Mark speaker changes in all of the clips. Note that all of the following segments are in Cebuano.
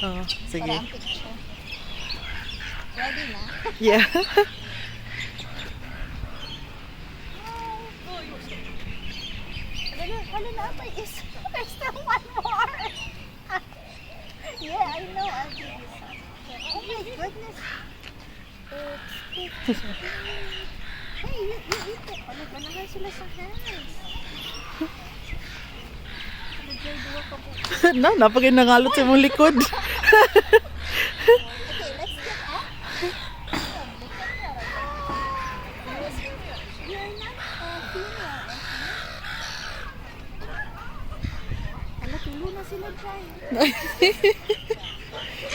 Speaker 1: Oh, sige.
Speaker 2: Para ang picture. Ready na?
Speaker 1: Yeah.
Speaker 2: Hala, hala na pa is. There's still one more. Yeah, I know. I'll give you some. Oh my goodness. It's Hey, you eat it. Ano, ganahan sila sa hands. Ano, Joy, duwa ka po.
Speaker 1: Na, napagay nangalot sa mong likod.
Speaker 2: Okay, let's get up. You're not a female, okay? Hala, tulo na sila dyan.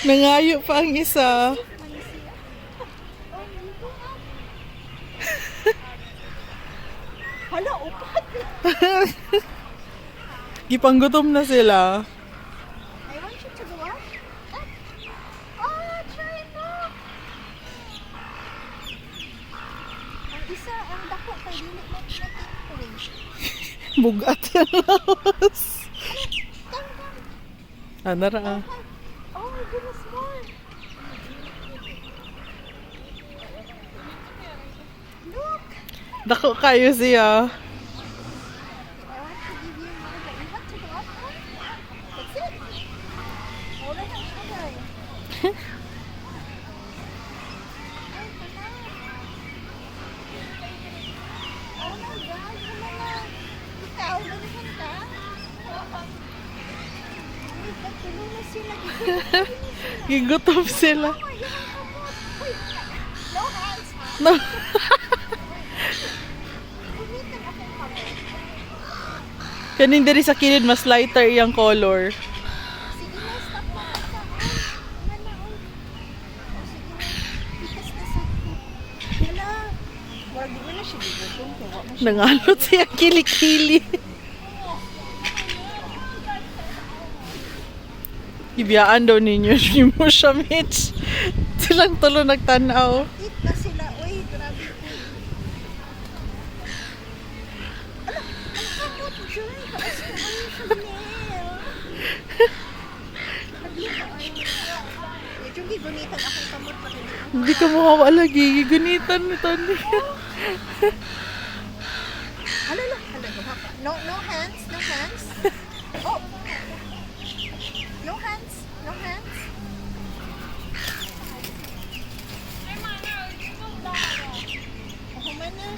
Speaker 1: Nangayo pa ang isa.
Speaker 2: Man siya. Oh, you go up. Hala, upat na.
Speaker 1: Gipanggutom na sila.
Speaker 2: I want you to go up. Up. Oh, try mo. Ang isa, ang dako kay dili mo natintoy.
Speaker 1: Bugat yan lawas.
Speaker 2: Come, come.
Speaker 1: Ah, nara ah.
Speaker 2: Oh my goodness, more. Look.
Speaker 1: Dako kayo siya.
Speaker 2: I want to give you more, but you have to go up more. That's it. Wala na siya, guys. Ay, wala. Oh my God, wala na. Ikaw, ganahan ka? Oh my God, tulo na sila.
Speaker 1: Gigutom sila.
Speaker 2: Oh, ay, ang kamot. Uy, no hands, ha?
Speaker 1: No.
Speaker 2: Gunitan akong kamot.
Speaker 1: Kaning diri sa kilid mas lighter iyang color.
Speaker 2: Sige na, stop na ka. Ay, wala na, oy. Oh, sige na. Pitas na sa Wala. Murag di mo na siya gigutom kay wa man siya.
Speaker 1: Nangalot siya kilikili. Ibiyaan daw ninyo mo siya, Mitch. Silang tulo nagtanaw.
Speaker 2: Eat na sila. Uy, grabe ko. Ala, ang kamot, Joy. Taas ko ano siya, Nel. Medyo gigunitan akong kamot pa rin.
Speaker 1: Hindi ka mukha lagi. Gigunitan nito niya.
Speaker 2: Hala, hala, hala, duha ka. No, no hands, no hands. Oh. No hands, no hands. Oh, human na.